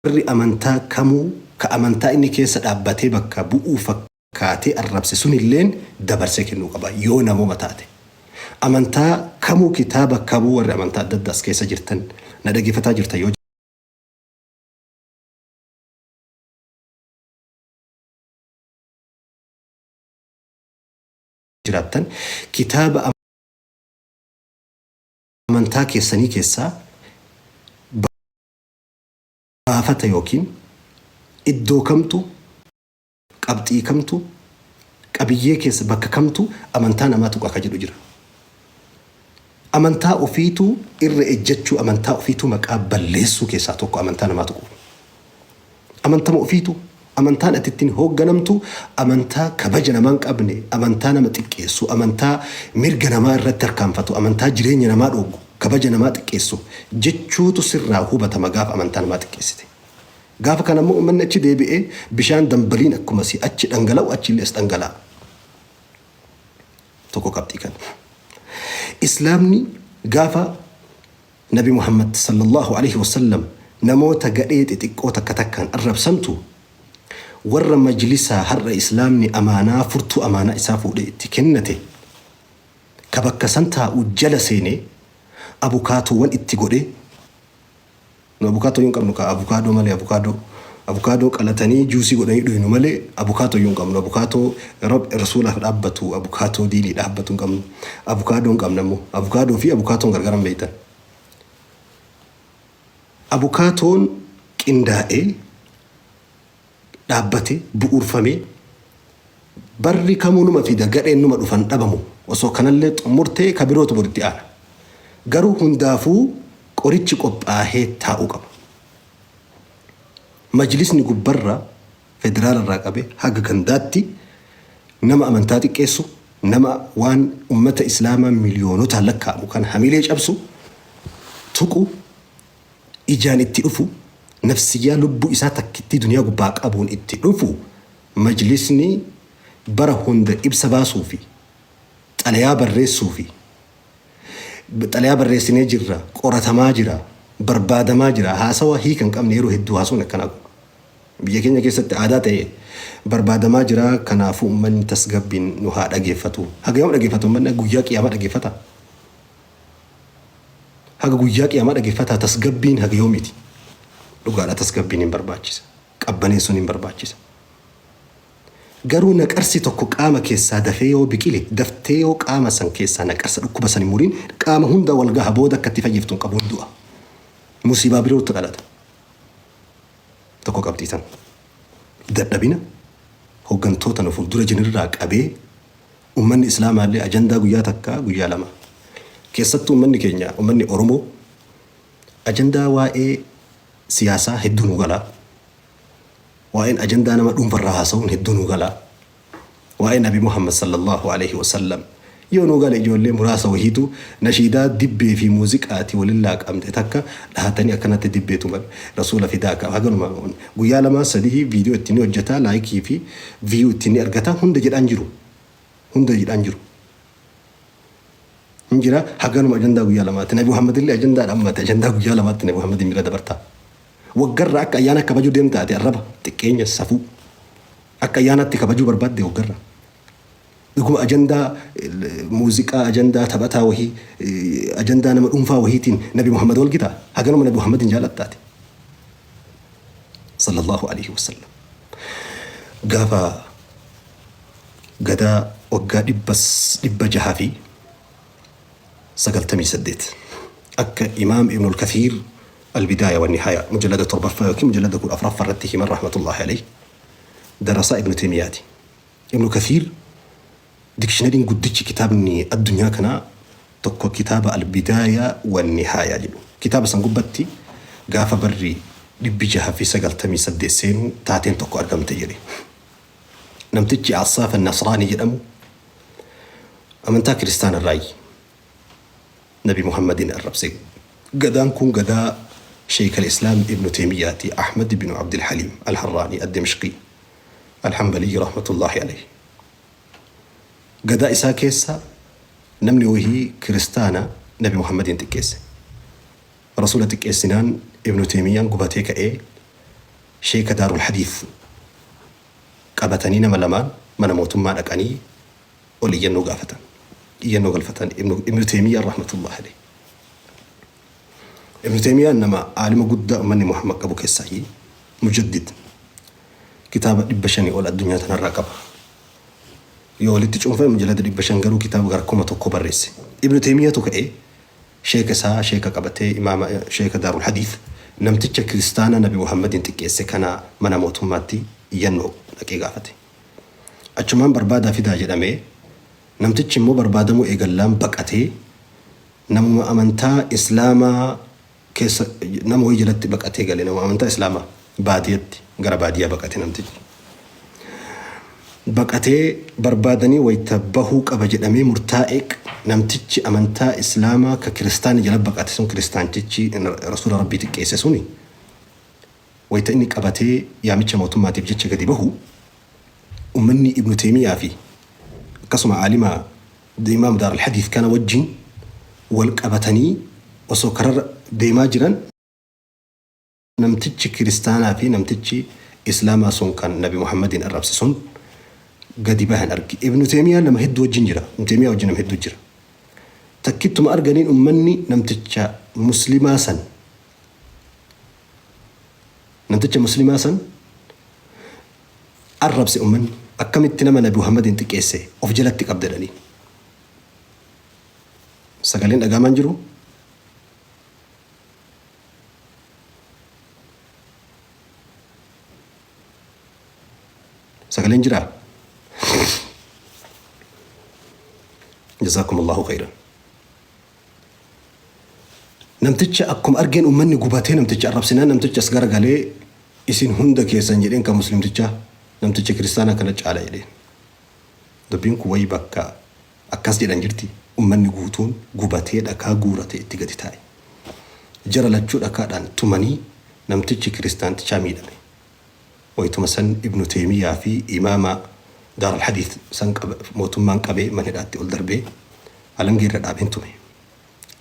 Warri amantaa kamuu ka amantaa inni keessa dhaabbatee bakka bu'uu fakkaatee arrabse sunilleen dabarsee kennuu qaba yoo namooma taate. Amantaa kamuu kitaaba kamuu warri amantaa adda addaa as keessa jirtan na dhageeffataa jirtan yoo jiraattan kitaaba amantaa keessanii keessaa baafata yookiin iddoo kamtu, qabxii kamtu, qabiyyee keessa bakka kamtu amantaa namaa tuqa ka jedhu jira. Amantaa ofiituu irra ejjachuu, amantaa ofiituu maqaa balleessuu keessaa tokko amantaa namaa tuquu. Amantama ofiituu, amantaan ati ittiin hoogganamtu amantaa kabaja namaa hin qabne, amantaa nama xiqqeessu, amantaa mirga namaa irratti tarkaanfatu, amantaa jireenya namaa dhooggu, kabaja namaa xiqqeessu jechuutu sirraa hubatama gaafa amantaa namaa xiqqeessite. Gaafa kana immoo uummanni achi deebi'ee bishaan dambaliin akkuma si achi dhangala'u achi illee as dhangala'a. Tokko qabxii kana. Islaamni gaafa Nabi Muhammad sallallaahu aleyhi wasallam namoota gadhee xixiqqoo takka takkaan arrabsantu warra majlisaa har'a islaamni amaanaa furtuu amaanaa isaa fuudhee itti kennate ka bakka san taa'u jala seenee abukaatoowwan itti godhee Nu abukaatoo iyyuu hin qabnu kaa abukaadoo malee abukaadoo abukaadoo qalatanii juusii godhanii dhuynu malee abukaatoo iyyuu hin qabnu abukaatoo rab rasuulaaf dhaabbatu abukaatoo diinii dhaabbatu hin qabnu abukaadoo hin qabna immoo abukaadoo fi abukaatoon gargar hin beektan. Abukaatoon qindaa'ee dhaabbate bu'uurfamee barri kamuu numa fida gadheen numa dhufan dhabamu osoo kanallee xummurtee ka birootu boritti aana. Garuu hundaafuu qorichi qophaahee taa'uu qaba. Majlisni gubbarraa federaalarraa qabee haga gandaatti nama amantaa xiqqeessu, nama waan ummata islaamaa miliyoonotaan lakkaa'amu kan hamilee cabsu tuqu ijaan itti dhufu, nafsiyyaa lubbuu isaa takkittii duniyaa gubbaa qabuun itti dhufu, majlisni bara hunda ibsa baasuu fi xalayaa barreessuu fi xalayaa barreessinee jirra, qoratamaa jira, barbaadamaa jira, haasawa hiika hin qabne yeroo hedduu haasawni akkanaa kun biyya keenya keessatti aadaa ta'e barbaadamaa jira, kanaafuu ummanni tasgabbiin nu haa dhageeffatu. Haga yoom dhageeffata ummanni? Guyyaa qiyaamaa dhageeffata? Haga guyyaa qiyaamaa dhageffataa tasgabbiin haga yoomiiti? Dhugaadha tasgabbiin hin barbaachisa. Qabbaneessuun hin barbaachisa. Garuu naqarsi tokko qaama keessaa dafee yoo biqile, daftee yoo qaama san keessaa naqarsa dhukkuba san hin muriin, qaama hunda wal gaha booda akka itti fayyiftu hin qabu hin du'a. Musiibaa birootu dhalata. Tokko qabxii tan. Dadhabina hooggantoota nu fuuldura jiranirraa qabee Ummanni Islaamaallee ajandaa guyyaa takkaa guyyaa lama. Keessattuu ummanni keenya ummanni Oromoo ajandaa waa'ee siyaasaa hedduu nuu gala. Waa'een ajandaa nama dhuunfarraa haasa'uun hedduu nuu gala. Waa'ee Nabi Muhammad sallallahu alaihi wasallam yoo nuu gale ijoollee muraasa wahiitu nashiidaa dibbee fi muuziqaati walin laaqamte takka dhahatanii akkanatti dibbee tuman rasuula fidaa ka haganuma guyyaa lamaa sadii viidiyoo itti ni hojjata laayikii fi view ittiin ni argata hunda jedhaan jiru hunda jedhaan jiru hin jira haganuma ajandaa guyyaa lamaatti Nabi Muhammad illee ajandaadha ammate ajandaa guyyaa lamaatti Nabi Muhammad bira dabartaa waggarra akka ayyaana kabajuu deemta ati arraba xiqqeenya safuu akka ayyaanaatti kabajuu barbaadde waggarra dhuguma ajandaa muuziqaa ajandaa taphataa wahii ajandaa nama dhuunfaa wahiitiin Nabi Muhammad wal gitaa haganuma Nabi Muhammad hin jaallattaati sallallahu alaihi wasallam Gaafa Gadaa waggaa 698 akka Imaam Ibnul Kathiir Albidaaya wa Nihaaya mujallada 7ffaa yookiin mujallada 14ffaa irratti himan rahmatullaahi alayhi darasaa Ibnu Taymiyaati. Ibnu Kathiir dikshinariin guddichi kitaabni addunyaa kanaa tokko kitaaba Albidaaya wa Nihaaya jedhu. Kitaaba san gubbatti gaafa barri 698 seenu taateen tokko argamte jedhe. Namtichi Assaaf Nasraanii jedhamu amantaa kiristaana irraayi Nabi Muhammadiin arrabse. Gadaan kun gadaa Sheikh al-Islaam Ibnu Taymiyaati Ahmad ibnu Abdul Haliim Al-Harraanii Ad-Dimishqii Al-Hanbalii rahmatullahi alayhi. Gadaa isaa keessa namni wahii kiristaana Nabi Muhammadiin xiqqeesse. Rasuula xiqqeessinaan Ibnu Teeymiyyaan gubatee ka'ee Sheeka Daarul Hadiis qabatanii nama lamaan mana mootummaa dhaqanii ol iyyannoo gaafatan. Iyyannoo galfatan Ibnu Teeymiyyaan rahmatullahi alayhi. Ibnu Teeymiyyaan nama aalima guddaa ummanni Muhammad qabu keessaayi mujaddid kitaaba 500 ol addunyaa tanarraa qaba. Yoo walitti cuunfame mujallada 500 garuu kitaaba gara 1000 barreesse. Ibnu Teeymiyyatu ka'ee Sheeka isaa sheeka qabatee imaama sheeka Daarul Hadiis namticha kiristaana Nabi Muhammadiin xiqqeesse kana mana mootummaatti iyyannoo dhaqee gaafate. Achumaan barbaadaa fidaa jedhamee namtichi immoo barbaadamuu eegallaan baqatee namuma amantaa Islaamaa keessa nama wayii jalatti baqatee gale nama amantaa Islaamaa baadiyatti gara baadiyaa baqate namtichi. Baqatee barbaadanii wayta bahuu qaba jedhamee murtaa'e namtichi amantaa Islaamaa ka kiristaana jala baqate sun kiristaantichi Rasuula Rabbii xiqqeesse suni wayta inni qabatee yaamicha mootummaatiif jecha gadi bahu ummanni Ibnu Teeymiyaa fi akkasuma aalima Imaam Daar al-Hadiith kana wajjin wal qabatanii osoo kararra deemaa jiran namtichi kiristaanaa fi namtichi Islaamaa sun kan Nabi Muhammadiin arrabse sun gadi bahan arge. Ibnu Teeymiyaan nama hedduu wajjin jira. Ibnu Teeymiyaa wajjin nama hedduu jira. Takkittuma arganiin ummanni namticha muslimaa san namticha muslimaa san arrabse ummanni akkamitti nama Nabi Muhammadiin xiqqeesse of jalatti qabda jedhaniin. Sagaleen dhagaamaan jiru? Sagaleen jiraa? Jazaakumullahu khayran. Namticha akkuma argeen uummanni gubatee namticha arrabsinaan namticha as garagalee isin hunda keessan jedheen kan muslimticha namticha kiristaanaa kana caala jedheen. Dubbiin kun wayii bakka akkas jedhan jirti ummanni guutuun gubatee dhakaa guurate itti gadi taa'e. Jara lachuu dhakaadhaan tumanii namtichi kiristaantichaa miidhame. Waytuma san Ibnu Teeymiyyaa fi Imaama Daar Al-Hadiith san mootummaan qabee mana hidhaatti ol darbee alangee irra dhaabeen tume.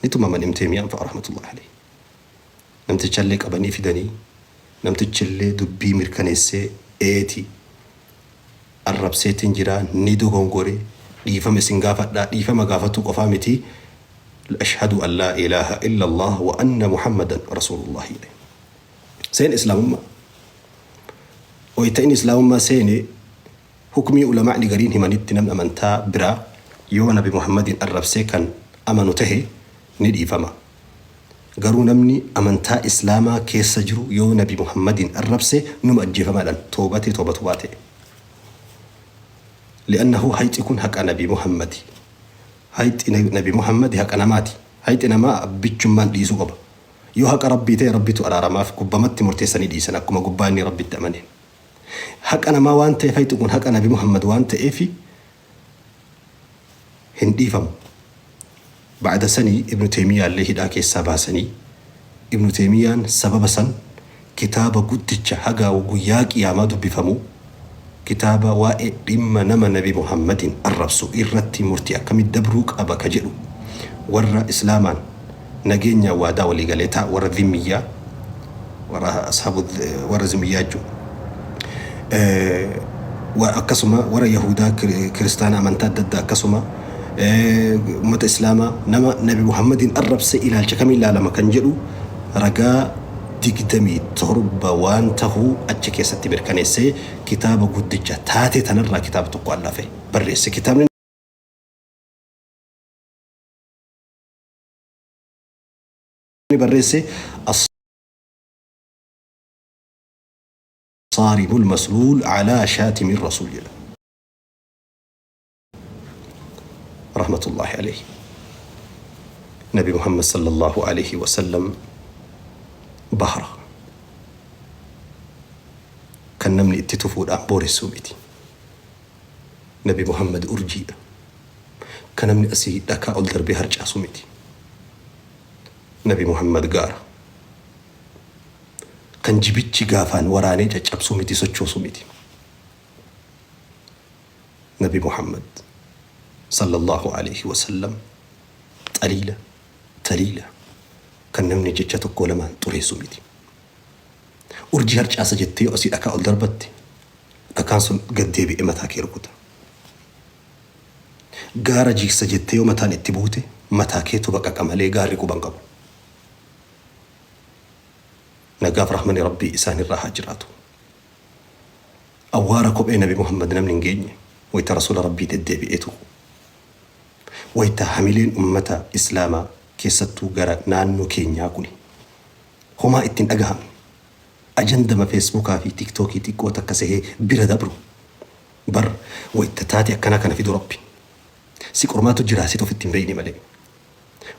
Ni tumaman Ibn Teeymiyyaan fa'a rahmatullahi alayhi. Namtichallee qabanii fidanii namtichillee dubbii mirkaneessee eeti arrabseetiin jira ni dogongore dhiifama isin gaafadha dhiifama gaafatuu qofaa miti ashhadu an laa ilaaha illa Allah wa anna muhammadan rasuulullahi jedhe. Seen islaamummaa wayta inni islaamummaa seene hukmii ulamaa'ni gariin himanitti namni amantaa biraa yoo nabi muhammadiin arrabsee kan amanu tahe ni dhiifama. Garuu namni amantaa Islaamaa keessa jiru yoo Nabi Muhammadiin arrabse numa ajjeefama jedhan toobatee toobatu baate. Li'annahu hayxi kun haqa Nabi Muhammadi. Hayxi Nabi Muhammadi haqa namaati. Hayxi namaa abbichummaan dhiisuu qaba. Yoo haqa Rabbii ta'e Rabbitu araaramaaf gubbamatti murteessanii dhiisan akkuma gubbaa inni Rabbitti amaneen. Haqa namaa waan ta'eef hayxi kun haqa Nabi Muhammad waan ta'eef hin dhiifamu. Ba'da sanii Ibnu Teeymiyyaallee hidhaa keessaa baasanii, Ibnu Teeymiyyaan sababa san kitaaba guddicha haga guyyaa qiyaamaa dubbifamu, kitaaba waa'ee dhimma nama Nabi Muhammadiin arrabsu irratti murtii akkamii dabruu qaba ka jedhu warra Islaamaan nageenyaan waadaa walii galee taa warra Dhimmiyyaa, warra ashaabu warra Zimmiyyaa jechuudha. Akkasuma warra Yahudaa, Kiristaana, amantaa adda addaa akkasuma ummata Islaamaa nama Nabi Muhammadiin arrabse ilaalcha kamiin ilaalama kan jedhu ragaa 27 waan tahu achi keessatti mirkaneessee kitaaba guddicha taatee tanarraa kitaaba tokko allafe barreesse. Kitaabni barreesse As-Saarimul Masluul Alaa Shaatimir Rasuul jedha. Rahmatullahi alayhi. Nabi Muhammad sallallahu alayhi wa sallam bahra. Kan namni itti tufuudhaan booressuu miti. Nabi Muhammad urjiidha. Kan namni asii dhakaa ol darbee harcaasu miti. Nabi Muhammad gaara. Kan jibichi gaafaan waraanee caccabsuu miti sochoosuu miti. Nabi Muhammad sallallahu alayhi wa sallam xaliila taliila kan namni jecha tokkoo lamaan xureessu miti. Urjii harcaasa jettee yoo asii dhakaa ol darbatte, dhakaan sun gad deebi'ee mataa kee rukuta. Gaara jigsa jettee yoo mataan itti buute, mataa keetu baqaqa malee gaarri quba hin qabu. Nagaaf rahmani Rabbii isaanirraa haa jiraatu. Awwaara kophee Nabi Muhammad namni hin geenye wayta Rasuula Rabbii deddeebi'ee tuqu. Wayta hamileen ummata Islaamaa keessattuu gara naannoo keenyaa kuni homaa itti hin dhagahamne ajandama Feesbuukaa fi Tiktookii xiqqoo takka sehee bira dabru bar wayta taatee akkanaa kana fidu Rabbi si qormaatu jiraa situ ofitti hin beeyne malee.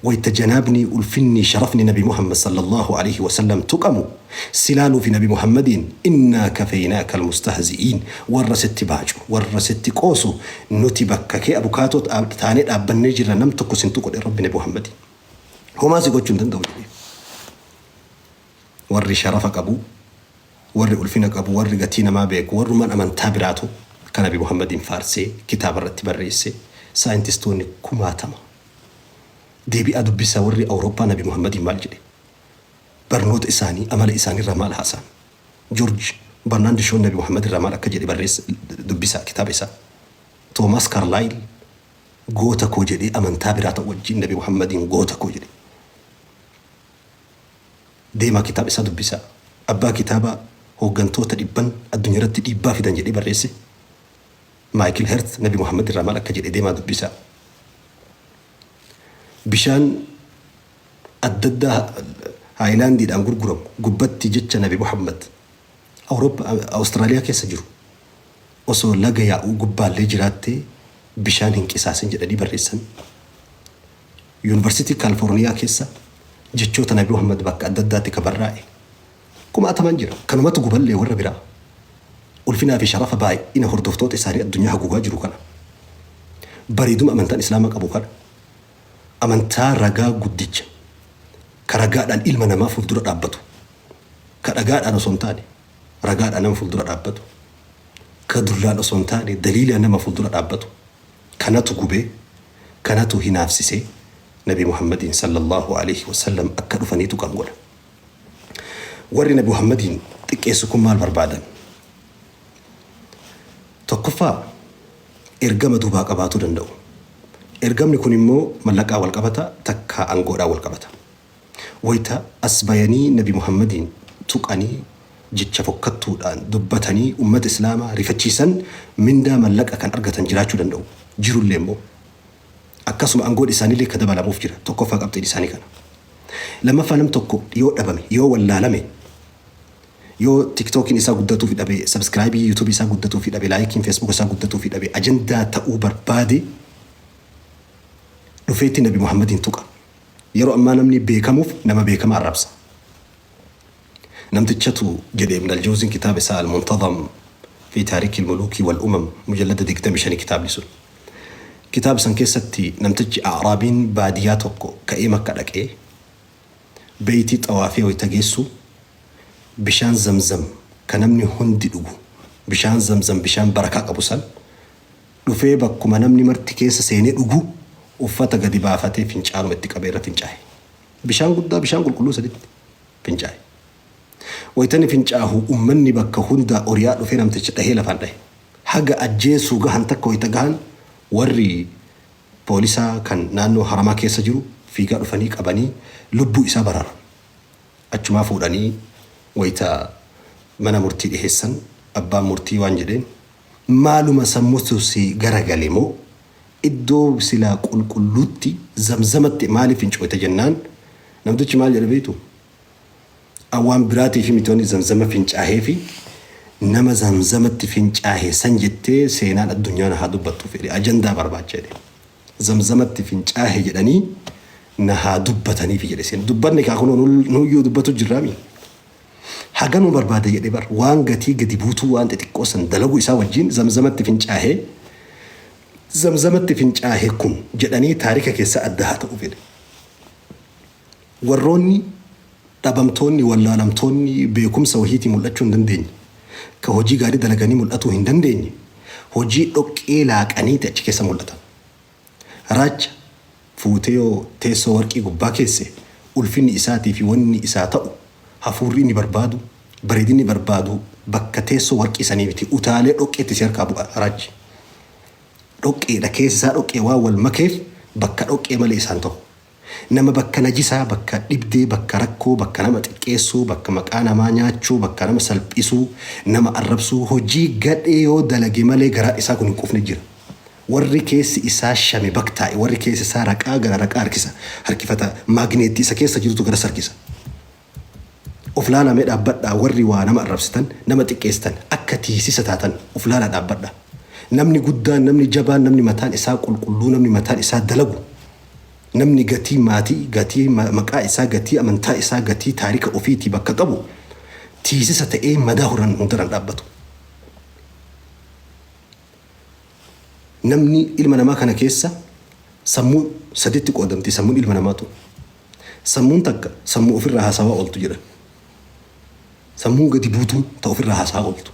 Wayta janaabni, ulfinni, sharafni Nabi Muhammad sallallaahu aleyhi wa sallam tuqamu si laaluufi Nabi Muhammadiin innaa kafeynaaka almustahzi'iin warra sitti baacu, warra sitti qoosu nuti bakka kee abukaatoo taanee dhaabbannee jirra nam tokko sin tuqu jedhe Rabbi Nabi Muhammadiin. Homaa si gochuu hin danda'u jedhee. Warri sharafa qabu, warri ulfina qabu, warri gatii namaa beeku, warrumaan amantaa biraatu kan Nabi Muhammadiin faarsee kitaaba irratti barreesse saayintistoonni kumaatama. Deebi'aa dubbisaa warri Awurooppaa Nabi Muhammadiin maal jedhe? Barnoota isaanii, amala isaanii irraa maal haasa'an? Joorj Barnaand Shoon Nabi Muhammad irraa maal akka jedhe barreessa dubbisaa kitaaba isaa. Toomaas Kaarlaayil goota koo jedhee amantaa biraa ta'u wajjin Nabi Muhammadiin goota koo jedhe. Deemaa kitaaba isaa dubbisaa. Abbaa kitaaba hooggantoota dhibban addunyaa irratti dhiibbaa fidan jedhee barreesse. Maayikil Hert Nabi Muhammad irraa maal akka jedhe deemaa dubbisaa. Bishaan addaddaa Haayilaandiidhaan gurguramu gubbatti jecha Nabi Muhammad Awurooppa Awustiraaliyaa keessa jiru osoo laga yaa'uu gubbaallee jiraattee bishaan hin qisaasin jedhanii barreessan. Yuunivarsiitii Kaalifoorniyaa keessa jechoota Nabi Muhammad bakka adda addaatti ka barraa'e kumaatamaan jira. Kanumatu guballee warra biraa. Ulfinaa fi sharafa baay'ina hordoftoota isaanii addunyaa haguugaa jiru kana. Bareeduma amantaan Islaamaa qabu kana. Amantaa ragaa guddicha ka ragaadhaan ilma namaa fuuldura dhaabbatu. Ka dhagaadhaan osoo hin taane ragaadhaan nama fuuldura dhaabbatu. Ka dullaan osoo hin taane daliilaan nama fuuldura dhaabbatu. Kanatu gubee, kanatu hinaafsisee Nabi Muhammadiin sallallaahu aleyhi wasallam akka dhufanii tuqan godha. Warri Nabi Muhammadiin xiqqeessu kun maal barbaadan? Tokkoffaa ergama duubaa qabaatuu danda'u. Ergamni kun immoo mallaqaa wal qabata takkaa angoodhaan wal qabata. Wayta as bayanii Nabi Muhammadiin tuqanii jecha fokkattuudhaan dubbatanii ummata Islaamaa rifachiisan mindaa mallaqa kan argatan jiraachuu danda'u. Jirullee immoo. Akkasuma angoon isaaniillee ka dabalamuuf jira. Tokkoffaa qabxiin isaanii kana. Lammaffaa nam tokko yoo dhabame, yoo wallaalame, yoo tiktookiin isaa guddatuufi dhabe, sabskraayibii yuutuubii isaa guddatuufi dhabe, laayikiin feesbuuka isaa guddatuufi dhabe, ajandaa ta'uu barbaade dhufeetti Nabi Muhammadiin tuqa. Yeroo ammaa namni beekamuuf nama beekamaa arrabsa. Namtichatu jedhe Ibn al-Jawziin kitaaba isaa Al-Muntazam fi Taarikii al-Muluukii wal Umam mujallada 25 kitaabni sun. Kitaaba san keessatti namtichi A'raabiin baadiyyaa tokko ka'ee Makka dhaqee beeytii xawaafee wayta geessu bishaan Zamzam ka namni hundi dhugu bishaan Zamzam bishaan barakaa qabu san dhufee bakkuma namni marti keessa seenee dhugu uffata gadi baafatee fincaanuma itti qabee irra fincaahe. Bishaan guddaa bishaan qulqulluu sanitti fincaa'e. Wayta inni fincaahu ummanni bakka hundaa ori'aa dhufee namticha dhahee lafaan dhahe. Haga ajjeesuu gahan takka wayta gahan warri poolisaa kan naannoo haramaa keessa jiru fiigaa dhufanii qabanii lubbuu isaa baraaran. Achumaa fuudhanii wayta mana murtii dhiheessan abbaan murtii waan jedheen maaluma sammutu si garagale moo iddoo silaa qulqulluutti zamzamatti maaliif fincooyta jennaan namtichi maal jedhe beektu? An waan biraatiifi miti wanni zamzama fincaaheefi nama zamzamatti fincaahe san jettee seenaan addunyaa na haa dubbattuuf jedhe ajandaa barbaacha jedhe. Zamzamatti fincaahe jedhanii na haa dubbataniifi jedhe seen dubbanne kaa kunoo nuyyuu dubbatu jirraami. Haganuu barbaade jedhe bar waan gatii gadi buutuu waan xixiqqoo san dalaguu isaa wajjin zamzamatti fincaahee zamzamatti fincaahe kun jedhanii taarika keessa adda haa ta'u jedhe. Warroonni dhabamtoonni, wallaalamtoonni beekumsa wahiitiin mul'achuu hin dandeenye, ka hojii gaarii dalaganii mul'atuu hin dandeenye, hojii dhoqqee laaqaniiti achi keessa mul'atan. Raacha fuutee yoo teessoo warqii gubbaa keesse, ulfinni isaatii fi wanni isaa ta'u, hafuurri inni barbaadu, Bareedinni barbaadu bakka teessoo warqii sanii miti. Utaalee dhoqqeetti si harkaa bu'a raachi. Dhoqqeedha keessi isaa dhoqqee waan wal makeef bakka dhoqqee malee isaan ta'u. Nama bakka najisaa, bakka dhibdee, bakka rakkoo, bakka nama xiqqeessuu, bakka maqaa namaa nyaachuu, bakka nama salphisuu, nama arrabsuu, hojii gadhee yoo dalage malee garaan isaa kun hin quufne jira. Warri keessi isaa shame baktaa'e, warri keessi isaa raqaa gara raqaa harkisa, harkifata, maagneettii isa keessa jirutu garas harkisa. Of laalaa mee dhaabbadhaa warri waa nama arrabsitan, nama xiqqeessitan, akka tiisisa taatan of laalaa dhaabbadhaa. Namni guddaan, namni jabaan, namni mataan isaa qulqulluu, namni mataan isaa dalagu, namni gatii maatii, gatii maqaa isaa, gatii amantaa isaa, gatii taarika ofiitii bakka qabu tiisisa ta'ee madaa huran hundarran dhaabbatu. Namni ilma namaa kana keessa sammuu saditti qoodamti sammuun ilma namaa tun. Sammuun takka sammuu ofirraa haasawaa ooltu jedhan. Sammuun gadi buutuun ta ofirraa haasawaa ooltu.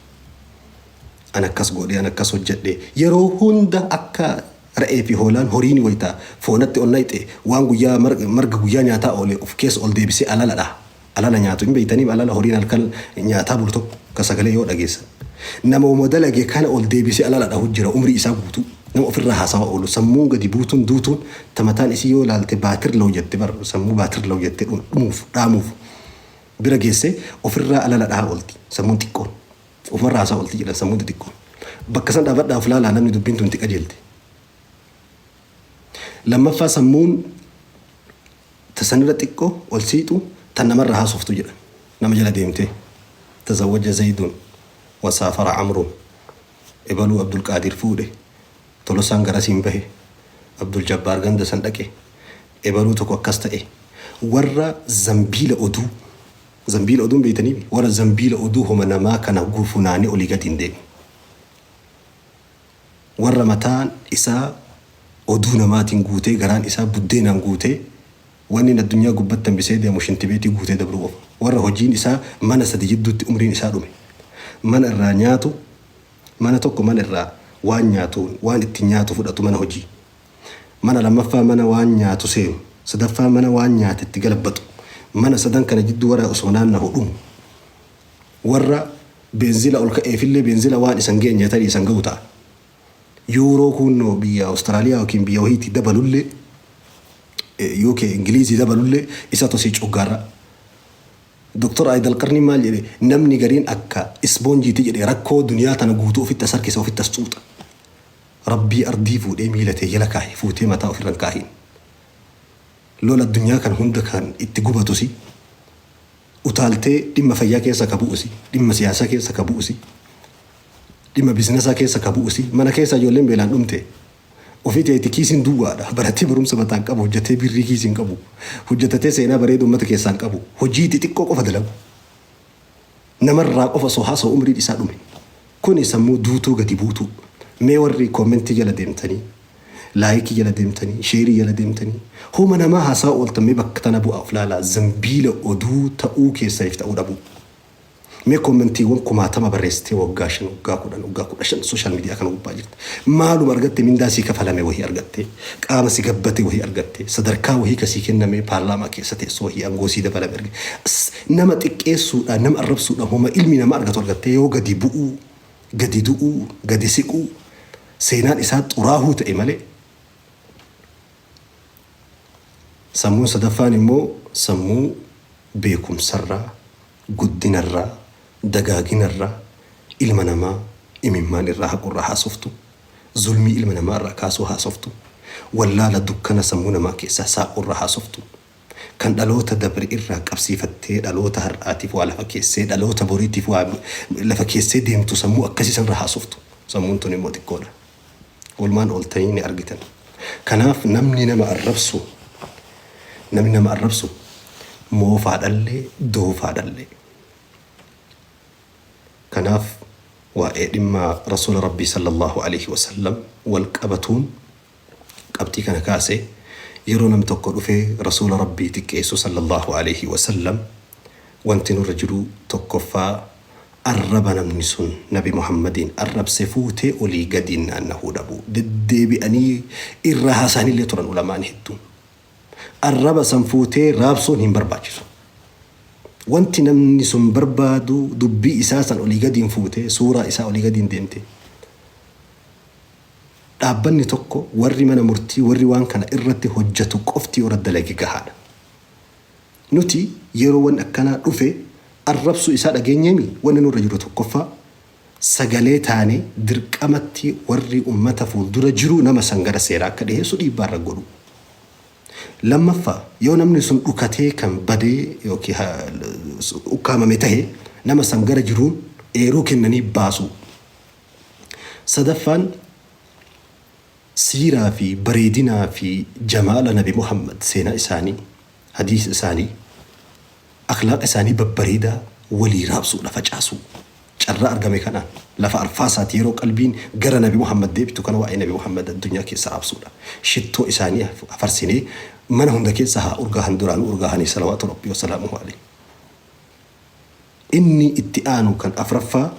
An akkas godhe, an akkas hojjedhe. Yeroo hunda akka re'ee fi hoolaan horiin wayita foonatti ol nayxe waan guyyaa marga guyyaa nyaataa oole of keessa ol deebisee alala dhaha. Alala nyaatu hin beeytaniim alala horiin halkan nyaataa bulu tokko ka sagalee yoo dhageessan. Nama woma dalage kana ol deebisee alala dhahu jira umrii isaa guutuu. Nama ofirraa haasawa oolu sammuun gadi buutuun duutuun ta mataan isii yoo laalte baatir law jette bar sammuu baatir law jette dhumuuf dhaamuuf bira geesse ofirraa alala dhahaa oolti sammuun xiqqoon. Ofumarraa haasawa oolti jedhan sammuun xixiqqoon. Bakka san dhaabadhaa of laalaa namni dubbiin tun itti qajeelte. Lammaffaa sammuun Ta sanirra xiqqo ol siiyxu tan namarra haasoftu jedhan. Nama jala deemtee. Tazawwaja Zaydun wa saafara Amrun. Ebaluu Abdulqaadir fuudhe. Tolosaan garasiin bahe. Abduljabbaar ganda san dhaqe. Ebaluu tokko akkas ta'e. Warra zambiila oduu. Zambiila oduu hin beeytaniimi? Warra zambiila oduu homa namaa kana funaanee olii gadi hin deemu. Warra mataan isaa oduu namaatiin guutee, garaan isaa buddeenaan guutee, wanni addunyaa gubbatti hambisee deemu shintibeetii guutee dabruu qofa. Warra hojiin isaa mana sadi jidduutti umriin isaa dhume. Mana irraa nyaatu, mana tokko mana irraa waan nyaatuun, waan ittiin nyaatu fudhatu mana hojii. Mana lammaffaa mana waan nyaatu seenu. Sadaffaa mana waan nyaate itti galabbatu. Mana sadan kana jidduu warra osoo naannahu dhumu. Warra beenzila ol ka'eefillee beenzila waan isan geenye tarii isan ga'u ta'a. Yuuroo kuunnoo biyya Awustiraaliyaa yookiin biyya wahiitii dabalullee UK Ingiliizii dabalullee isa tosii coggaarra. Doktor Aayid Alqarnii maal jedhe namni gariin akka isboonjiiti jedhe rakkoo duniyaa tana guutuu ofitti as harkisa ofitti as xuuxa. Rabbii ardii fuudhee miila tee jala kaahe fuutee mataa ofirra hin kaahin. Lola addunyaa kana hunda kan itti gubatusi Utaaltee dhimma fayyaa keessa ka bu'usi, dhimma siyaasaa keessa ka bu'usi, dhimma biizinasaa keessa ka bu'usi, mana keessa ijoolleen beelaan dhumte. Ofii teeti kiisiin duwwaadha. Baratee barumsa mataa hin qabu, hojjetee birrii kiisii hin qabu. Hojjetatee seenaa bareedu uummata keessaa hin qabu. Hojii xixiqqoo qofa dalagu. Namarraa qofa osoo haasa'u umriin isaa dhume. Kuni sammuu duutuu gadi buutuu. Mee warri koomentii jala deemtanii Laayikii jala deemtanii, sheerii jala deemtanii, homa namaa haasawa ooltan mee bakka tana bu'aa of laalaa zambiila oduu ta'uu keessaniif ta'uu dhabuu. Mee kommentiiwwan kumaatama barreessitee waggaa 5, waggaa 10, waggaa 15 sooshaal miidiyaa kana gubbaa jirta. Maaluma argatte mindaa sii kafalame wahii argatte, qaama si gabbate wahii argatte, sadarkaa wahii ka sii kenname paarlaamaa keessa teessoo wahii aangoo sii dabalame argatte. Nama xiqqeessuudhaan, nama arrabsuudhaan homa ilmi nama argatu argattee yoo gadi bu'uu, gadi du'uu, gadi siquu, seenaan isaa xuraahuu ta'e malee. Sammuun sadaffaan immoo sammuu beekumsarraa, guddinarraa, dagaaginarraa, ilma namaa imimmaan irraa haqurraa haasoftu, zulmii ilma namaa irraa kaasuu haasoftu, wallaala dukkana sammuu namaa keessaa saaqurraa haasoftu. Kan dhaloota dabre irraa qabsiifattee dhaloota har'aatiif waa lafa keessee, dhaloota boriitiif waa lafa keessee deemtu sammuu akkasii sanirra haasoftu. Sammuun tun immoo xiqqoodha. Oolmaan ooltanii ni argitan. Kanaaf namni nama arrabsu namni nama arrabsu moofaadhallee doofaadhallee. Kanaaf waa'ee dhimma Rasuula Rabbii sallallahu alaihi wasallam wal qabatuun qabxii kana kaase, yeroo namni tokko dhufee Rasuula Rabbii xiqqeessu sallallaahu aleyhi wa sallam, wanti nurra jiru tokkoffaa arraba namni sun Nabi Muhammadiin arrabse fuutee olii gadiin naannahuu dhabuu. Deddeebi'anii irraa haasa'anillee turan ulamaan hedduun. Arraba san fuutee raabsuun hin barbaachisu. Wanti namni sun barbaadu dubbii isaa san olii gadiin fuutee suuraa isaa olii gadiin deemte. Dhaabbanni tokko warri mana murtii warri waan kana irratti hojjetu qofti yoo dalage gahaadha. Nuti yeroo wanni akkanaa dhufe arrabsuu isaa dhageenyeemi wanni nurra jiru tokkoffaa sagalee taane dirqamatti warri ummata fuuldura jiru nama san gara seeraa akka dhiheessu dhiibbaa irra godhu. Lammaffaa yoo namni sun dhukatee kan badee yookiin ukkaamame tahe nama san gara jiruun eeruu kennanii baasu. Sadaffaan siiraa fi bareedinaa fi jamaala Nabi Muhammad seenaa isaanii, hadiisa isaanii, akhlaaqa isaanii babbareedaa walii raabsuudha facaasuu. Carraa argame kanaan lafa arfaasaati yeroo qalbiin gara Nabi Muhammad deebitu kana waa'ee Nabi Muhammad addunyaa keessa raabsuudha. Shittoo isaanii afarsinee mana hunda keessa haa urgaahan duraanuu urgaahanii salawaatu rabbii wasalaamuhu alayhi. Inni itti aanu kan afraffaa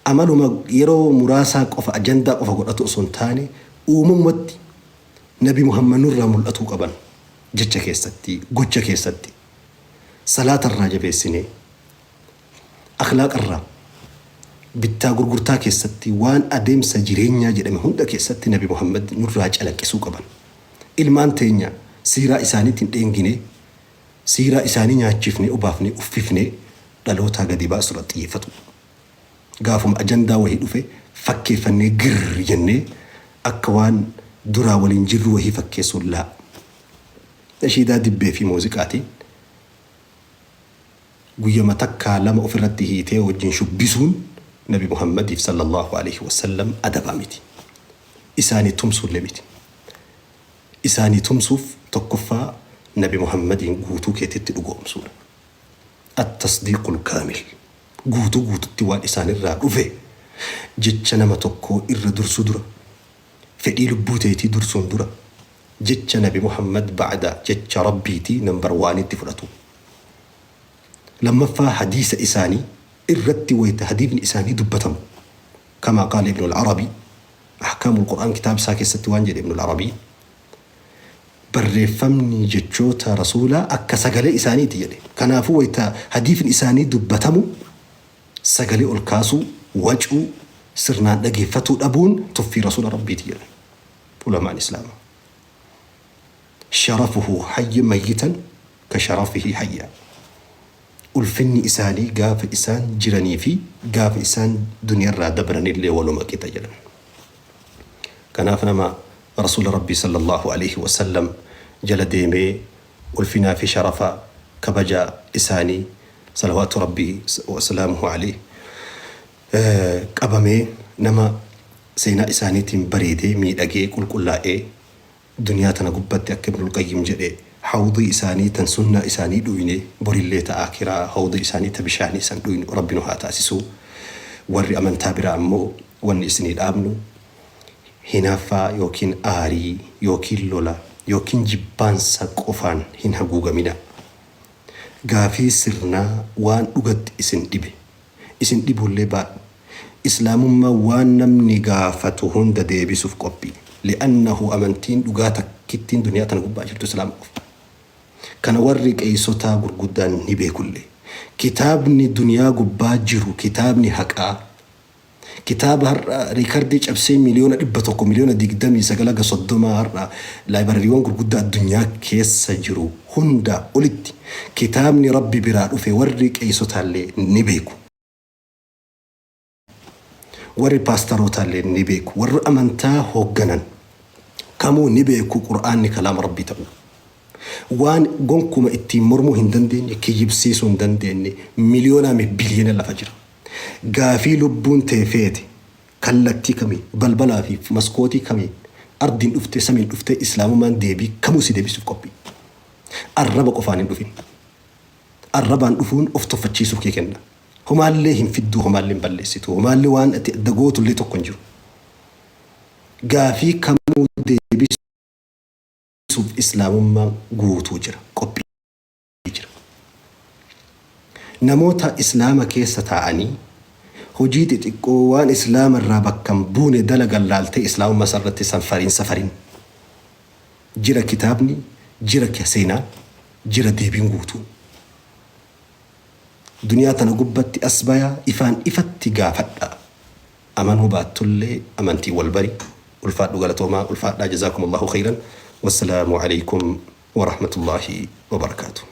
amaluma yeroo muraasaa qofa ajandaa qofa godhatu osoo hin taane uumamumatti Nabi Muhammad nurraa mul'atuu qaban jecha keessatti gocha keessatti salaatarraa jabeessinee akhlaaqarraa bittaa gurgurtaa keessatti waan adeemsa jireenyaa jedhame hunda keessatti Nabi Muhammad nurraa calaqqisuu qaban. Ilmaan teenya siiraa isaaniitiin dheengine siiraa isaanii nyaachifne obaafne uffifne dhalootaa gadi baasuu irratti xiyyeeffatu. Gaafuma ajandaa wahii dhufe fakkeeffannee girr jennee akka waan duraa waliin jirru wahii fakkeessuun laa. Nashiidaa dibbee fi muuziqaatiin guyyama takkaa lama ofirratti hiitee wajjin shubbisuun Nabi Muhammadiif sallallahu alaihi wasallam adabaa miti. Isaanii tumsuullee miti. Isaanii tumsuuf tokkoffaa Nabi Muhammadiin guutuu keetitti dhugoomsuudha. At-tasdiiqul kaamil. Guutuu guututti waan isaanirraa dhufe jecha nama tokkoo irra dursuu dura fedhii lubbuu teetii dursuun dura jecha Nabi Muhammad ba'da jecha Rabbiitii number oneitti fudhatu. Lammaffaa hadiisa isaanii irratti wayita hadiifni isaanii dubbatamu. Kamaa qaala Ibn al-Arabii Ahkaamul Qur'aan kitaaba isaa keessatti waan jedhe Ibn al-Arabii barreeffamni jechoota rasuulaa akka sagalee isaaniiti jedhe. Kanaafuu wayita hadiifni isaanii dubbatamu sagalee ol kaasuu, wacuu, sirnaan dhageeffatuu dhabuun tuffii rasuula Rabbiiti jedhan ulamaan Islaamaa. Sharafuhu hayya mayyitan ka sharafihi hayya. Ulfinni isaanii gaafa isaan jiranii fi gaafa isaan duniyarraa dabranillee waluma qixa jedhan. Kanaaf nama rasuula Rabbii sallallahu alaihi wasallam jala deemee ulfinaa fi sharafa kabaja isaanii salawaatu Rabbii wasalaamuhu alaihi qabamee nama seenaa isaaniitiin bareedee miidhagee qulqullaa'ee duniyaa tana gubbatti akka Ibnul Qayyim jedhe hawdii isaanii tan sunnaa isaanii dhuyne borillee ta akiraa hawdii isaanii ta bishaanii san dhuynu Rabbi nu haa taasisu. Warri amantaa biraa ammoo wanni isinii dhaabnu hinaaffaa yookiin aarii yookiin lola yookiin jibbaansa qofaan hin haguugamina. Gaafii sirnaa waan dhugatti isin dhibe isin dhibullee baadhu. Islaamummaa waan namni gaafatu hunda deebisuuf qophii. Li'annahu amantiin dhugaa takkittiin duniyaa tana gubbaa jirtu Islaama qofa. Kana warri qeeysotaa gurguddaan ni beekullee. Kitaabni duniyaa gubbaa jiru kitaabni haqaa kitaaba har'a riikardii cabsee 100,000,000 29,000,000 haga 30 har'a laayibarariiwwan gurguddaa addunyaa keessa jiru hunda olitti kitaabni Rabbi biraa dhufe warri qeeysotaallee ni beeku. Warri paastarootallee ni beeku. Warri amantaa hoogganan kamuu ni beeku Qur'aanni kalaama Rabbii ta'uu. Waan gonkuma ittiin mormuu hin dandeenye, kiyyibsiisuu hin dandeenye, miliyoonaa mi biliyoona lafa jira. Gaafii lubbuun tee feete kallattii kamiin, balbalaa fi maskootii kamiin, ardiin dhuftee samiin dhuftee Islaamummaan deebii kamuu si deebisuuf qophii. Arraba qofaan hin dhufin. Arrabaan dhufuun of tuffachiisuuf kee kenna. Homaallee hin fidduu, homaallee hin balleessitu, homaallee waan ati adda gootullee tokko hin jiru. Gaafii kamuu deebisuuf Islaamummaan guutuu jira, qophii jira. Namoota Islaama keessa taa'anii hojii xixiqqoo waan Islaama irraa bakka hin buune dalagan laaltee Islaamummaa irratti sanfariin safarin. Jira kitaabni, jira seenaan, jira deebiin guutuun. Duniyaa tana gubbatti as bayaa ifaan ifatti gaafadhaa. Amanuu baattullee amantiin wal bari. Ulfaadhu galatoomaa ulfaadhaa jazaakumullahu khayran. Wassalaamu alaikum warahmatullaahi wabarakaatuh.